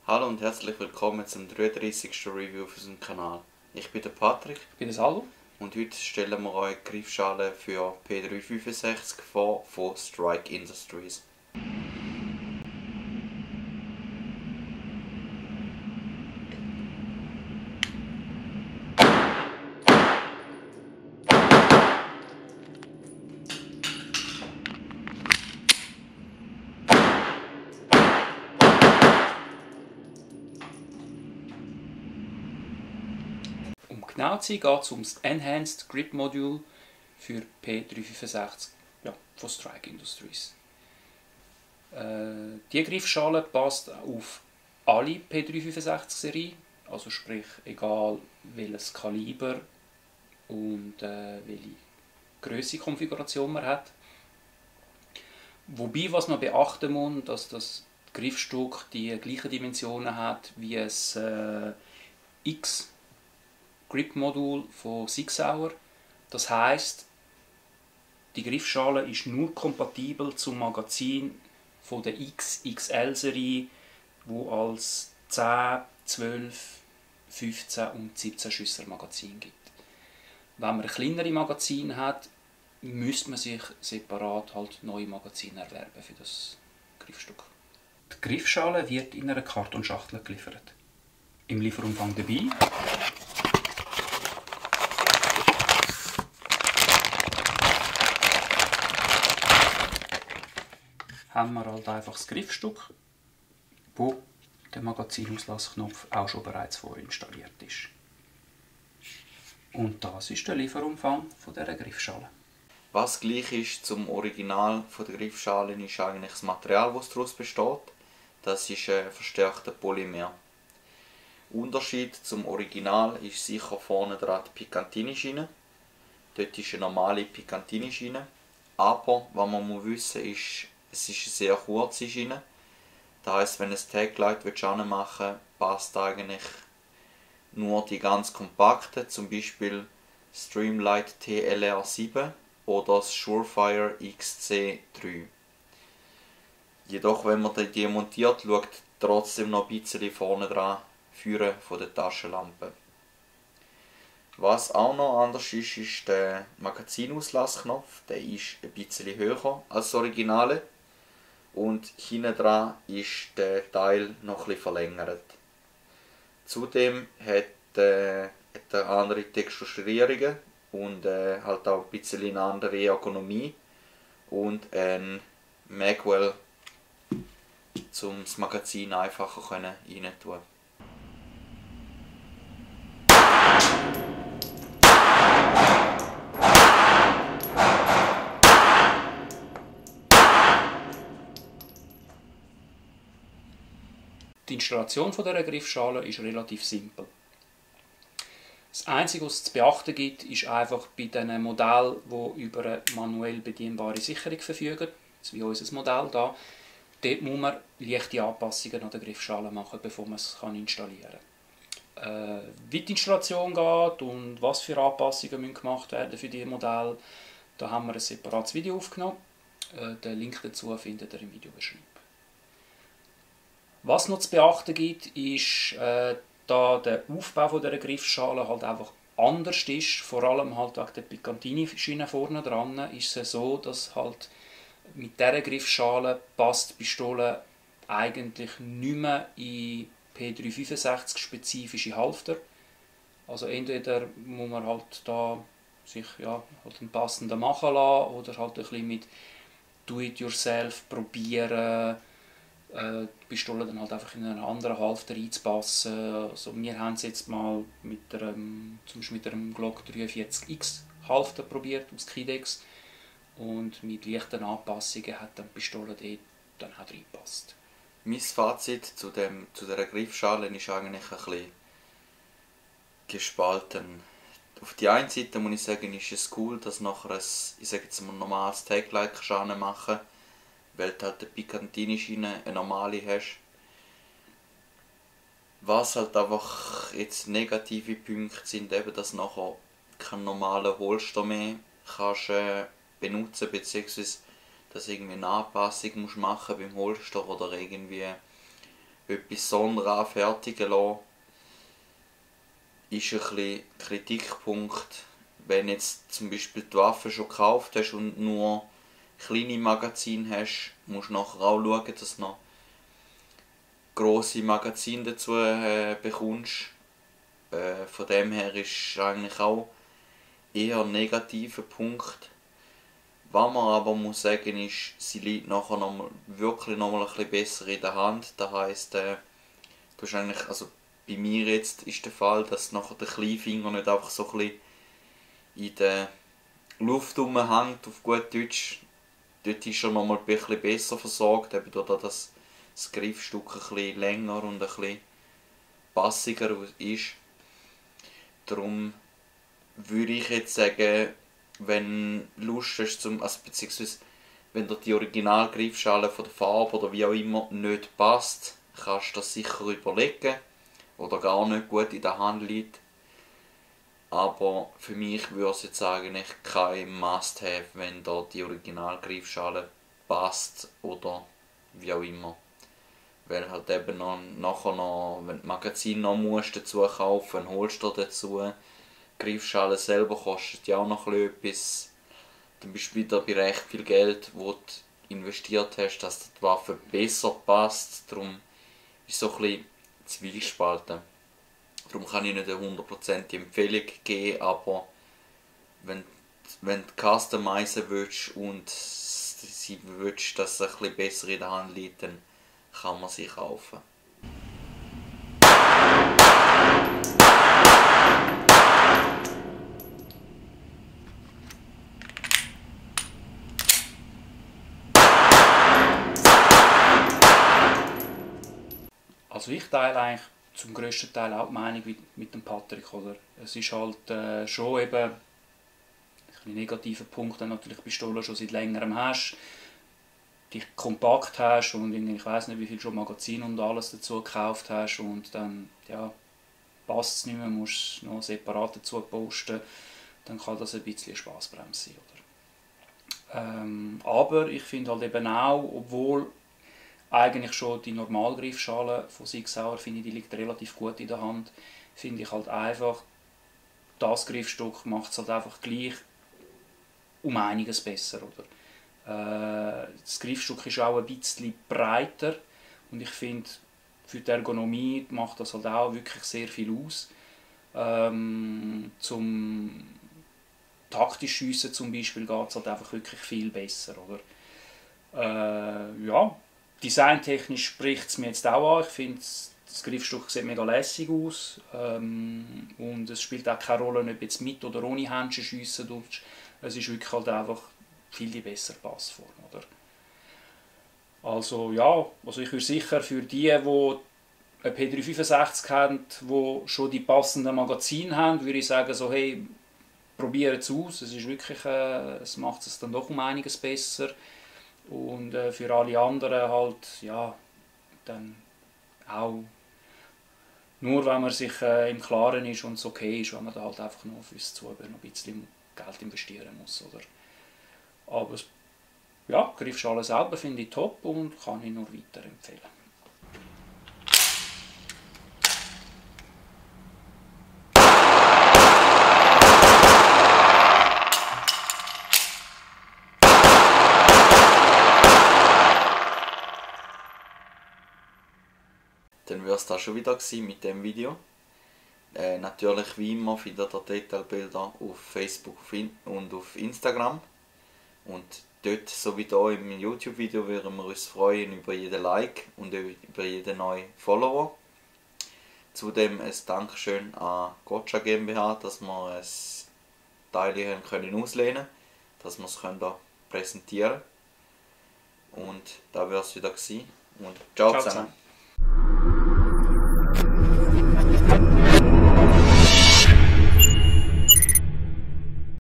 Hallo und herzlich willkommen zum 33. Review auf unserem Kanal. Ich bin der Patrick. Ich bin der Salvo. Und heute stellen wir euch die Griffschale für P365 vor von Strike Industries. Um genau zu sein, geht es um das Enhanced Grip Module für P365 von Strike Industries. Die Griffschale passt auf alle P365-Serie, also sprich egal welches Kaliber und welche Grösse Konfiguration man hat. Wobei, was man beachten muss, dass das Griffstück die gleichen Dimensionen hat wie das X Grip Modul von Sig Sauer. Das heisst, die Griffschale ist nur kompatibel zum Magazin von der XXL-Serie, wo als 10, 12, 15 und 17 Schüsser Magazin gibt. Wenn man kleinere Magazine hat, müsste man sich separat halt neue Magazine erwerben für das Griffstück. Die Griffschale wird in einer Kartonschachtel geliefert. Im Lieferumfang dabei haben wir halt einfach das Griffstück, wo der Magazinauslausknopf auch schon bereits vorinstalliert ist. Und das ist der Lieferumfang dieser Griffschale. Was gleich ist zum Original der Griffschale ist eigentlich das Material, das daraus besteht. Das ist ein verstärkter Polymer. Unterschied zum Original ist sicher vorne dran die Picatinny-Schiene. Dort ist eine normale Picatinny-Schiene. Aber was man wissen muss, ist, es ist eine sehr kurze Schiene. Das heisst, wenn du ein Taglight machen willst, passt eigentlich nur die ganz kompakte, zum Beispiel Streamlight TLR7 oder das Surefire XC3. Jedoch, wenn man die montiert, schaut trotzdem noch ein bisschen vorne dran Führen von der Taschenlampe. Was auch noch anders ist, ist der Magazinauslausknopf. Der ist ein bisschen höher als das Originale. Und hinten dran ist der Teil noch ein bisschen verlängert. Zudem hat er andere Texturierungen und halt auch ein bisschen eine andere Ergonomie und ein Magwell, um das Magazin einfacher rein zu tun. Die Installation dieser Griffschale ist relativ simpel. Das Einzige, was es zu beachten gibt, ist einfach bei diesen Modellen, die über eine manuell bedienbare Sicherung verfügen, wie unser Modell hier, dort muss man leichte Anpassungen an der Griffschale machen, bevor man es installieren kann. Wie die Installation geht und was für Anpassungen gemacht werden für dieses Modell, da haben wir ein separates Video aufgenommen. Den Link dazu findet ihr im Videobeschreibung. Was noch zu beachten gibt, ist, da der Aufbau dieser Griffschale halt einfach anders ist, vor allem halt wegen der Picatinny-Schiene vorne dran, ist es so, dass halt mit dieser Griffschale passt die Pistole eigentlich nicht mehr in P365 spezifische Halfter. Also entweder muss man halt da sich halt einen passenden machen lassen oder halt ein bisschen mit Do-it-yourself probieren, die Pistole dann halt einfach in einen anderen Halfter einzupassen. Also wir haben es jetzt mal zum Beispiel mit einem Glock 43X Halfter probiert aus Kidex und mit leichten Anpassungen hat dann die Pistole dort dann auch reingepasst. Mein Fazit zu dieser Griffschale ist eigentlich ein bisschen gespalten. Auf die einen Seite muss ich sagen, ist es cool, dass nachher ein normales Taglight machen kann, weil du halt eine Picatinny-Schiene, eine normale hast. Was halt einfach jetzt negative Punkte sind, eben, dass nachher kein normaler Holster mehr kannst benutzen, beziehungsweise dass irgendwie eine Anpassung musst machen beim Holster oder irgendwie etwas sonderanfertigen lassen, ist ein bisschen Kritikpunkt. Wenn jetzt zum Beispiel die Waffe schon gekauft hast und nur kleine Magazine hast, musst du nachher auch schauen, dass du noch grosse Magazine dazu bekommst. Von dem her ist eigentlich auch eher ein negativer Punkt. Was man aber muss sagen ist, sie liegt nachher wirklich noch mal ein bisschen besser in der Hand. Das heisst, du hast eigentlich, also bei mir jetzt ist der Fall, dass nachher der Kleinfinger nicht einfach so ein bisschen in der Luft rumhängt, auf gut Deutsch. Dort ist er noch mal ein bisschen besser versorgt, eben dadurch, dass das Griffstück ein bisschen länger und ein bisschen passiger ist. Darum würde ich jetzt sagen, wenn du Lust hast, beziehungsweise wenn dir die Originalgriffschale von der Farbe oder wie auch immer nicht passt, kannst du das sicher überlegen oder gar nicht gut in der Hand liegt. Aber für mich würde es jetzt eigentlich kein Must-have, wenn da die Originalgriffschale passt oder wie auch immer. Weil halt eben nachher noch, wenn du Magazin noch musst dazu kaufen, ein Holster dazu, die Griffschale selber kostet ja auch noch etwas. Dann bist du wieder bei recht viel Geld, wo du investiert hast, dass die Waffe besser passt. Darum ist es so ein bisschen zwiegespalten. Darum kann ich nicht eine 100% Empfehlung geben, aber wenn du customizen willst und sie willst, dass es ein bisschen besser in der Hand liegt, dann kann man sie kaufen. Also ich teile eigentlich zum grössten Teil auch die Meinung mit dem Patrick. Oder? Es ist halt schon eben ein negativer Punkt, wenn du natürlich die Pistole schon seit längerem hast, dich kompakt hast und ich weiß nicht, wie viel schon Magazin und alles dazu gekauft hast und dann ja, passt es nicht mehr, musst noch separat dazu posten, dann kann das ein bisschen eine Spassbremse sein. Oder? Aber ich finde halt eben auch, obwohl eigentlich schon die Normalgriffschale von Sig Sauer, finde ich, die liegt relativ gut in der Hand, finde ich halt einfach, das Griffstück macht es halt einfach gleich um einiges besser. Oder? Das Griffstück ist auch ein bisschen breiter und ich finde, für die Ergonomie macht das halt auch wirklich sehr viel aus. Zum taktisch schiessen zum Beispiel geht es halt einfach wirklich viel besser. Oder? Ja, designtechnisch spricht es mir jetzt auch an. Ich finde, das Griffstück sieht mega lässig aus und es spielt auch keine Rolle, ob jetzt mit oder ohne Händchen schiessen tust. Es ist wirklich halt einfach viel die bessere Passform. Oder? Also ja, also ich würde sicher für die eine P365 haben, die schon die passenden Magazine haben, würde ich sagen, so, hey, probiert es aus. Es ist wirklich, es macht es dann doch um einiges besser. Und für alle anderen halt, ja, dann auch nur, wenn man sich im Klaren ist und es okay ist, wenn man da halt einfach noch fürs Zubehör noch ein bisschen Geld investieren muss. Oder? Aber ja, die Griffschale selber finde ich top und kann ich nur weiterempfehlen. Dann wäre es das schon wieder mit dem Video. Natürlich wie immer findet ihr Detailbilder auf Facebook und auf Instagram. Und dort, so wie hier im YouTube-Video, würden wir uns freuen über jeden Like und über jeden neuen Follower. Zudem ein Dankeschön an Gotcha GmbH, dass wir ein Teil können auslehnen können, dass wir es präsentieren können. Und da wäre es wieder gewesen. Und ciao zusammen.